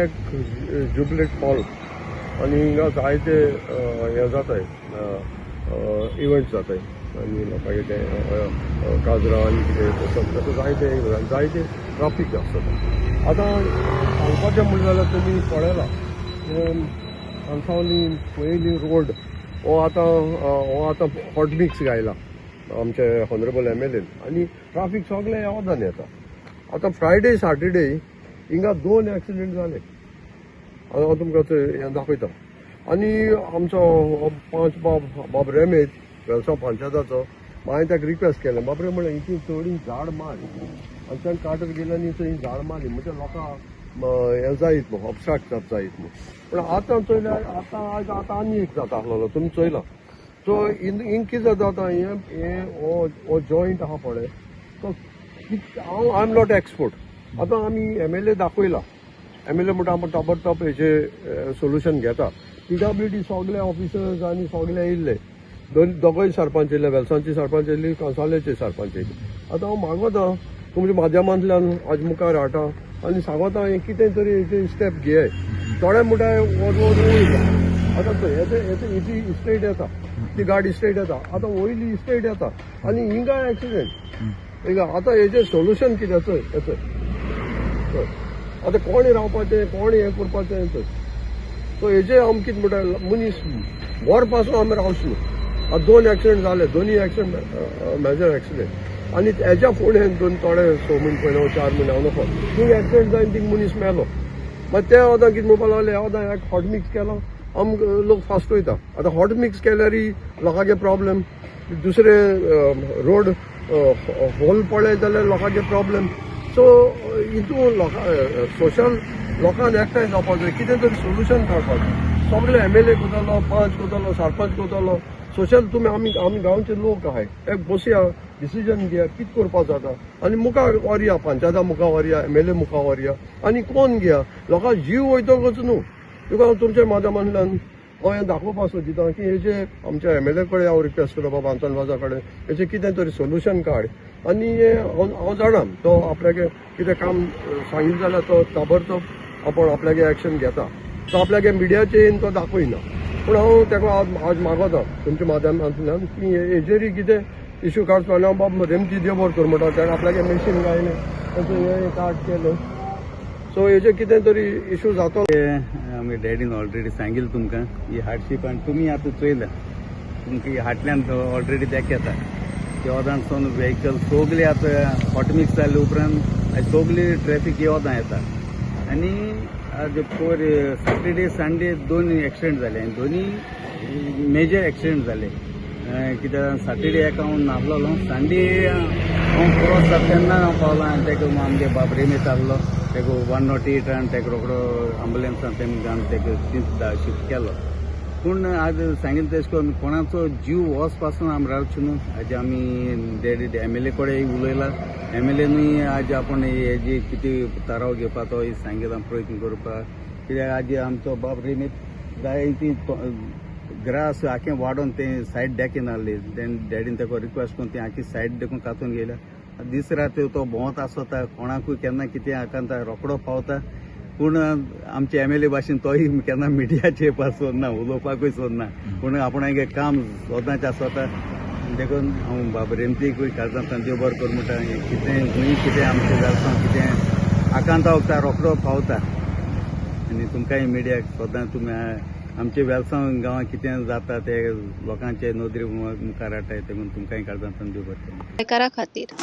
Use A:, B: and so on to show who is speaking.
A: एक जुबलेट हॉल आनी हिंगा जायते हें जाताय, इव्हेंट जाताय आनी लोकांचे ते काजरां आनी कितें तसो जायते जायते ट्राफीक आसता. आतां सांगपाचें म्हणलें जाल्यार तुमी पळयलां, कांसावली पयली रोड हो आतां हो आतां हॉट मिक्स घायला आमचे हॉनरेबल एमएलएन आनी ट्राफीक सगळें ह्या वदान येता. आतां फ्रायडे, सॅटर्डे हिंगा दोन एक्सिडेंट जाले. आतां हांव तुमकां हें दाखयता. आनी आमचो हो पंच बाब, बाब रेमेत, वेलसांव पंचायताचो, हांवें ताका रिक्वेस्ट केलें, बाबरे म्हणलें, हितून चड झाड मार. आनी ताणें काटर गेले आनी थंय झाड मारली म्हणजे लोकांक हें जायत न्हू, ऑबस्ट्रक्ट जायत न्हू. पूण आतां चोयल्यार आतां आयज आतां आनी एक जाता आसलेलो, तुमी चोयलां. सो हिंग कितें जाता, हें हें हो हो जॉयंट आहा पळय तो हांव, I am not expert. आतां आमी एमएलए दाखयला, एमएलए म्हणटा आमी ताबडतोब हेजे सोल्युशन घेता. पीडब्ल्यूडी सगळे ऑफिसर्स आनी सगळे येयल्ले, दोन दोगूय सरपंच येयले, वेलसांवचे सरपंच येयली, कांसावलेचे सरपंच येयले. आतां हांव मागोता तुमच्या माध्यमांतल्यान, आज मुखार हाडटा आनी सांगता, हें कितें तरी हेजे स्टेप घेय. थोडे म्हणटा हो रोड वयता. आतां पळय, हेजे हेजे हेजी स्ट्रेट येता, ती गाडी स्ट्रेट येता, आतां वयली स्ट्रेट येता आनी हिंगा एक्सिडेंट हिंगा. आतां हेजें सोल्युशन कितें? चोय, हें चोय, चोय, आतां कोणी रावपाचें, कोणी हें करपाचें? चोय. सो हेजे आम कितें म्हणटा, मनीस वर पासून आमी रावचे न्हू. आतां दोन एक्सिडेंट जाले, दोनूय एक्सिडेंट मेजर एक्सिडेंट. आनी हेज्या फुडें दोन थोडे 6 म्हयने पयलीं, 4 म्हयने हांव नको, थिंग एक्सिडेंट जावन थिंग मनीस मेलो. मागीर ते आतां कितें म्हणपाक लागले, आतां एक हॉट मिक्स केलो, आमकां लोक फास्ट वयता. आतां हॉट मिक्स केल्यार लोकांचे प्रॉब्लेम, दुसरे रोड होल पळयत जाल्यार लोकांचे प्रॉब्लेम. सो हितून लोकां सोशल लोकांक एकठांय जावपाक जाय, कितें तरी सोल्युशन काडपाक जाय. सगळे एमएलए करतलो, पंच करतलो, सरपंच करतलो, सोशल तुमी आमी गांवचे लोक आहाय, एक बसया, डिसिजन घेया कितें करपाक जाता आनी मुखार व्हरया, पंचायता मुखार व्हरया, एमएलए मुखार व्हरया आनी कोण घेया. लोकांक जीव वयतकच न्हू. तुका हांव तुमच्या माध्यमांतल्यान हांव हें दाखोवपाक सोदिता की हेजे आमच्या एमएलए कडेन हांव रिक्वेस्ट करता, बाबा आंतोन वाजा कडेन, हेजें कितें तरी सोल्युशन काड. आनी हांव हांव जाणा, तो आपल्यागे कितें काम सांगितलें जाल्यार तो ताबडतोब आपूण आपल्यागे एक्शन घेता. तो आपल्यागे मिडियाचेर येवन तो दाखयना, पूण हांव ताका आज आज मागोता तुमच्या माध्यमांतल्यान की हेजेरय कितें इशू काडचो. आनी हांव बाब रेमती देव बरो कर म्हणटा, ताणें आपल्यागे मेशीन घायलें, ताचें हें काट केलें. सो हेजें कितें तरी इशू जातो.
B: आमी डॅडीन ऑलरेडी सांगिल्लें तुमकां ही हार्डशीप आनी तुमी आतां चोयल्या, तुमकां ही हाटल्यान ऑलरेडी दाखयता की ओदान व्हेकल सगळी आतां हॉट मिक्स जाले उपरांत सगळी ट्रॅफीक ही ओदां येता. आनी आज पोर सॅटर्डे, संडे दोन एक्सिडेंट जाले आनी दोनी मेजर एक्सिडेंट जाले. कित्याक सॅटर्डे एका हांव नासलेलो, संडे हांव क्रॉस जाता तेन्ना हांव पावलो आनी तेका आमगे बाब रेमेत आहलो, तेका 108 आनी तेका रोकडो अँबुलन्सान तेमी तेका थंयच शिफ्ट केलो. पूण आज सांगिल्लें तशें करून कोणाचो जीव वच पासून आमी रावचे न्हू. आज आमी डॅडी एमएलए कडेन उलयला, एमएलएनूय आज आपूण हेजी कितें थाराव घेवपा तो सांगितला, प्रयत्न करपाक. कित्याक आज आमचो बाब रेमेत जाय ती ग्रास आखें वाडोवन तें सायड डेकीन आहली. Then डॅडीन ताका रिक्वेस्ट करून ती आखी सायड देखून कातून घेयल्या. दीस रात तो भोंवत आसता, कोणाकूय केन्ना कितें आकांत रोकडो पावता. पूण आमचे एमएलए भाशेन तोय केन्ना मिडियाचेर येवपाक सोदना, उलोवपाकूय सोदना, पूण आपणागे काम सदांच आसता. देखून हांव बाब रेमतीकूय काळजांतल्यान देव बरो कर म्हणटा. कितें खंय कितें आमचें जाता, कितें आकांता वखता रोकडो पावता. आनी तुमकांय मिडियाक सदां तुमी आमचे वेलसांव गांवांत कितें जाता ते लोकांचे नदरे मुखार हाडटाय, ते म्हूण तुमकांय काळजांतल्यान देव बरें करूं.
C: गोंयकारा खातीर.